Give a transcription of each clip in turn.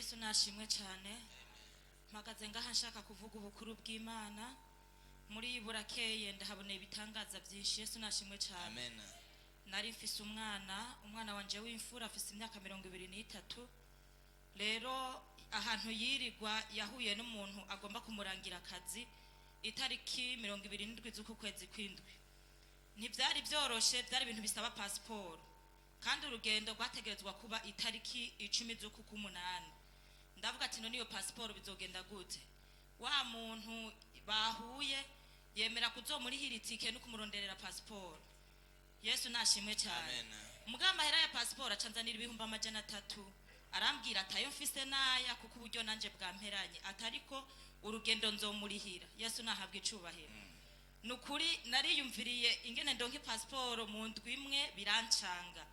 Yesu nashimwe cyane. Mpagaze ngaha nshaka kuvuga ubukuru bw'Imana. Muri iyi burakeye ndahabona ibitangaza byinshi. Yesu nashimwe cyane. Amen. Nari mfise umwana, umwana wanje w'imfura, afise imyaka 23. Rero ahantu yirirwa yahuye n'umuntu agomba kumurangira akazi itariki 27 z'uku kwezi kw'indwi. Ntibyari byoroshe, byari ibintu bisaba pasiporo, kandi urugendo rwategerezwa kuba itariki 10 z'uku k'umunani. Ndavuga ati: "None iyo pasiporo bizogenda gute?" Wa muntu bahuye yemera kuzomurihira itike no kumuronderera pasiporo. Yesu nashimwe cyane. Amen. Mugabo amahera ya pasiporo acanzanira 300,000. Arambwira ati: "Ayo mfise naya, kuko uburyo nanje bwamperanye," atariko urugendo nzomurihira. Yesu nahabwa icubahiro. Ni ukuri nariyumviriye ingene ndonke pasiporo mu ndwi imwe, birancanga.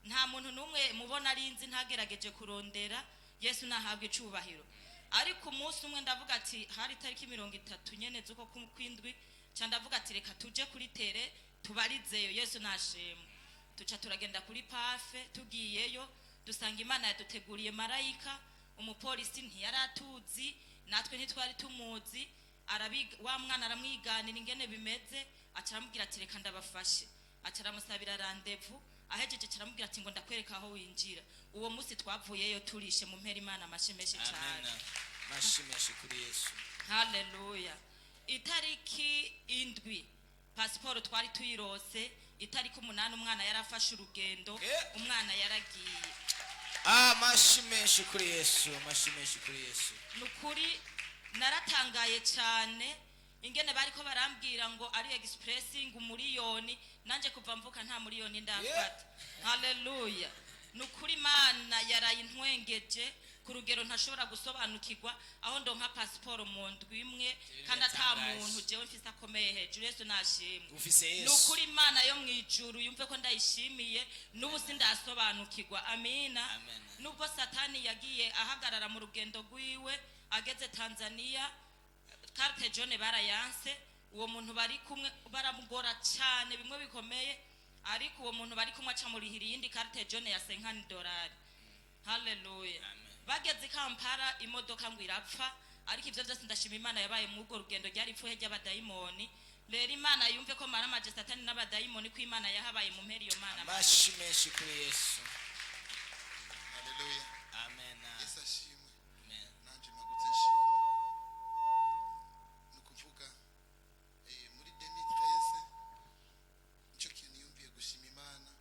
Nta muntu n'umwe mubona arinzi ntagerageje kurondera. Yesu nahabwa icubahiro. Ariko umunsi umwe ndavuga ati, hari itariki 30 nyene z'uko kwindwi, ca ndavuga ati: "Reka tuje kuri terrain tubarizeyo." Yesu nashimwe. Tuca turagenda kuri PAF. Tugiyeyo dusanga Imana yaduteguriye marayika. Umupolisi ntiyaratuzi, natwe ntitwari tumuzi. Arabiga wa mwana, aramwiganira ingene bimeze, aca aramubwira ati: "Reka ndabafashe." Aca aramusabira rendez-vous. Ahejeje aca aramubwira ati: "Ngo ndakwereka aho winjira." Uwo munsi twavuyeyo turishe. Mu mpera Imana amashi menshi Amen. cyane. Mashi menshi kuri Yesu. Haleluya! Itariki 7 pasiporo twari tuyirose, itariki 8 umwana yarafashe urugendo. Umwana yaragiye. Amashi menshi kuri Yesu, amashi menshi kuri Yesu. Ni ukuri naratangaye cyane ingene bariko barambwira ngo ari express, ngo umuriyoni. Nanjye kuva mvuka nta muriyoni ndafata. Haleluya! Ni ukuri Imana yaraye intwengeje ku rugero ntashobora gusobanukirwa, aho ndonka pasiporo mu ndwi imwe kandi ata Biratangaje. muntu jewe mfise akomeye hejuru. Yesu nashimwe. Ufise Ni Yesu. ukuri Imana yo mu ijuru yumve ko ndayishimiye. N'ubu sindasobanukirwa. Amina. Amen. Nubwo Satani yagiye ahagarara mu rugendo rwiwe, ageze Tanzania carte jaune barayanse. Uwo muntu bari kumwe baramugora cyane bimwe bikomeye, ariko uwo muntu bari kumwe acamurihira iyindi carte jaune ya $50. Haleluya! Amen. Bageze i Kampala imodoka ngo irapfa. Ariko ibyo byose ndashima Imana yabaye muri urwo rugendo, ryari ipfuhe ry'abadayimoni. Rero Imana yumve ko maramaje Satani n'abadayimoni, ko Imana yahabaye. Mu mpera iyo Mana. Amashi menshi kuri Yesu. Haleluya. Amen. Yesu ashimwe. Amen. Nanjye mpagutse nshimwe. Ni ukuvuga muri 2013 nicyo kintu yumviye gushima Imana.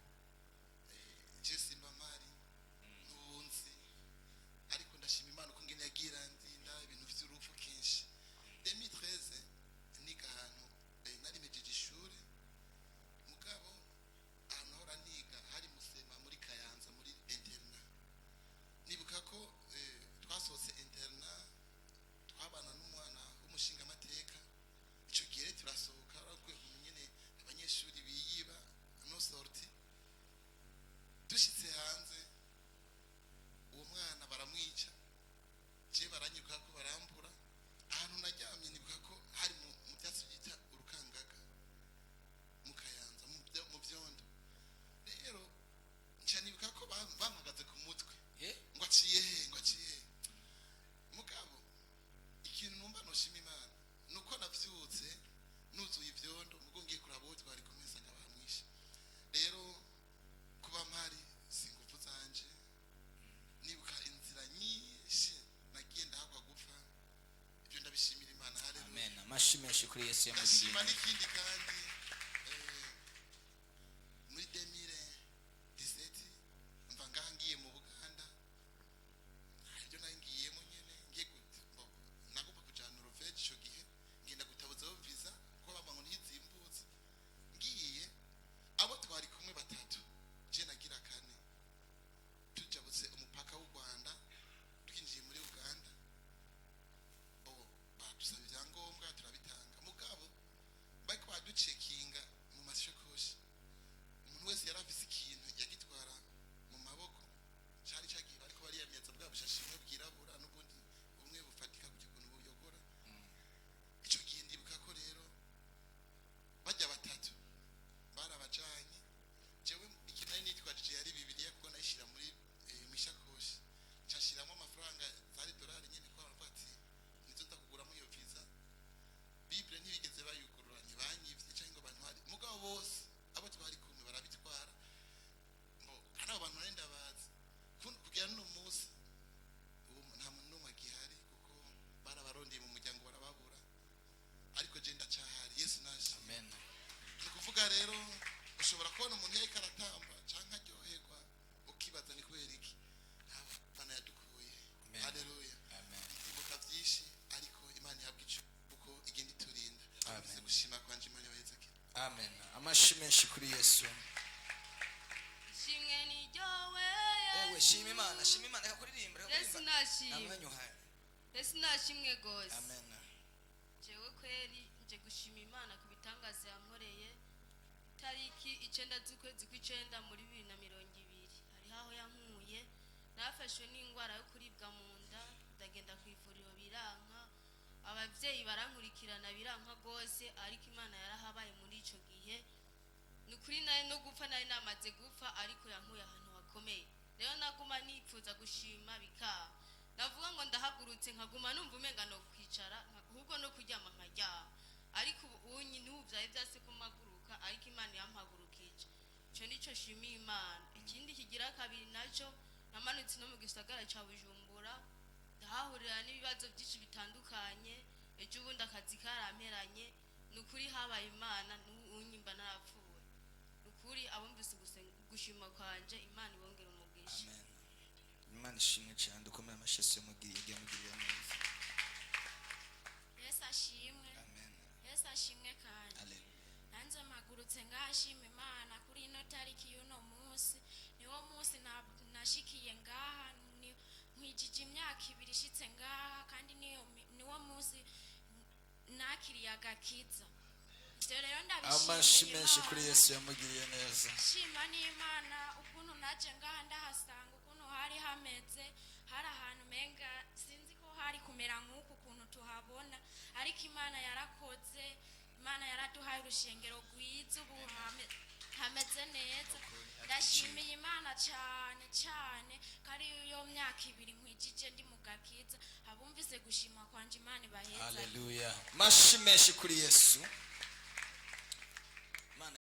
Je simba mpari n'ubunzi, ariko ndashima Imana uko ngene yagiye irandinda ibintu vy'urupfu kenshi. 2013 niga ahantu, nari mejeje ishuri, mugabo ahantu hora niga hari Musema muri Kayanza, muri internat. Nibuka ko twasohotse internat, twabana n'umwana w'umushingamateka icyo gihe. Turasohoka, urabona nyine abanyeshuri biyiba no sortie. Dushyitse hanze uwo mwana baramwica, je baranyiruka ko barambura. Ahantu naryamye nibuka ko hari mu byatsi byita urukangaga mu Kayanza, mu byondo. Rero nca nibuka ko bampagaze ku mutwe ngo aciye he, ngo aciye he. Mugabo ikintu numva noshima Imana nuko navyutse nuzuye ivyondo, mugo ngiye kuraba uwo twari kumwe nsanga bamwishe. Rero kuba mpari si ingufu zanje. Nibuka inzira nyinshi nagiye ndahakwa gupfa. Ibyo ndabishimira Imana. Haleluya. Amen. Amashi menshi kuri Yesu Ndashima yamugiriye. n'ikindi kandi, muri 2017 mva ngaha ngiye mu Buganda. Hari ibyo nari ngiyemo nyene, ngiye nagomba kuja Norvege ico gihe, ngenda gutabuzaho visa kuko bavuga ngo ntizimbutse. Ngiye, abo twari kumwe batatu, je nagira kane, tujabutse umupaka w'u Rwanda twinjiye muri Uganda. Bo badusaba ibyangombwa turabitanga, mugabo bariko baduha Amashi menshi kuri Yesu. Ishimwe ni ryawe. Ewe, shima Imana, shima Imana, reka kuririmba, reka Yesu kuririmba. nashimwe. Amwanya uhaye. Yesu nashimwe gose. Amen. Jewe kweri nje gushima Imana ku bitangaza yankoreye. Itariki 9 z'ukwezi kw'icenda muri 2020, hariho aho yankuye. Nafashwe n'indwara yo kuribwa mu nda, ndagenda ku ivuriro biranka, abavyeyi barankurikirana biranka rwose, ariko Imana yarahabaye muri ico gihe. Ni ukuri nawe no gupfa nari namaze gupfa, ariko yankuye ahantu hakomeye. Rero naguma nipfuza gushima bikaba, navuga ngo ndahagurutse nkaguma numva umenga no kwicara, ahubwo no kuryama nkaryama. Ariko ubu unyi n'ubu vyari vyase ko mpaguruka, ariko Imana yampagurukije. Ico nico nshimiye Imana. Ikindi kigira kabiri naco, namanutse no mu gisagara ca Bujumbura, ndahahurira n'ibibazo byinshi bitandukanye. Ejo ubundi akazi karamperanye. Ni ukuri habaye Imana, n'ubu narapfuye. Ni ukuri abumvise gushima kwanje, Imana ibongera umugisha. Amen. Imana ishimwe cyane. Dukomere amashyi Yesu yamugiriye, yamugiriye neza. Yesu ashimwe. Amen. Yesu ashimwe kandi. Haleluya. Nanze mpagurutse ngashima Imana kuri ino tariki y'uno munsi. Niwo munsi nashikiye ngaha, nkwijije imyaka 2 ishitse ngaha, kandi niwo munsi nakiriye agakiza. Ivyo rero Amashi ndabishimiye menshi kuri Imana. Yesu yamugiriye neza. Shima n'Imana ukuntu naje ngaha ndahasanga ukuntu hari hameze, hari ahantu menga sinzi ko hari kumera nk'uku kuntu tuhabona, ariko Imana yarakoze. Imana yaraduhaye urushengero rwiza, ubu hameze neza. Ndashimiye Imana cyane cyane ko ari yo myaka 2 nkwijije ndi mu gakiza. Abumvise gushima kwanje, Imana ibaheza. Haleluya. Amashi menshi kuri Yesu.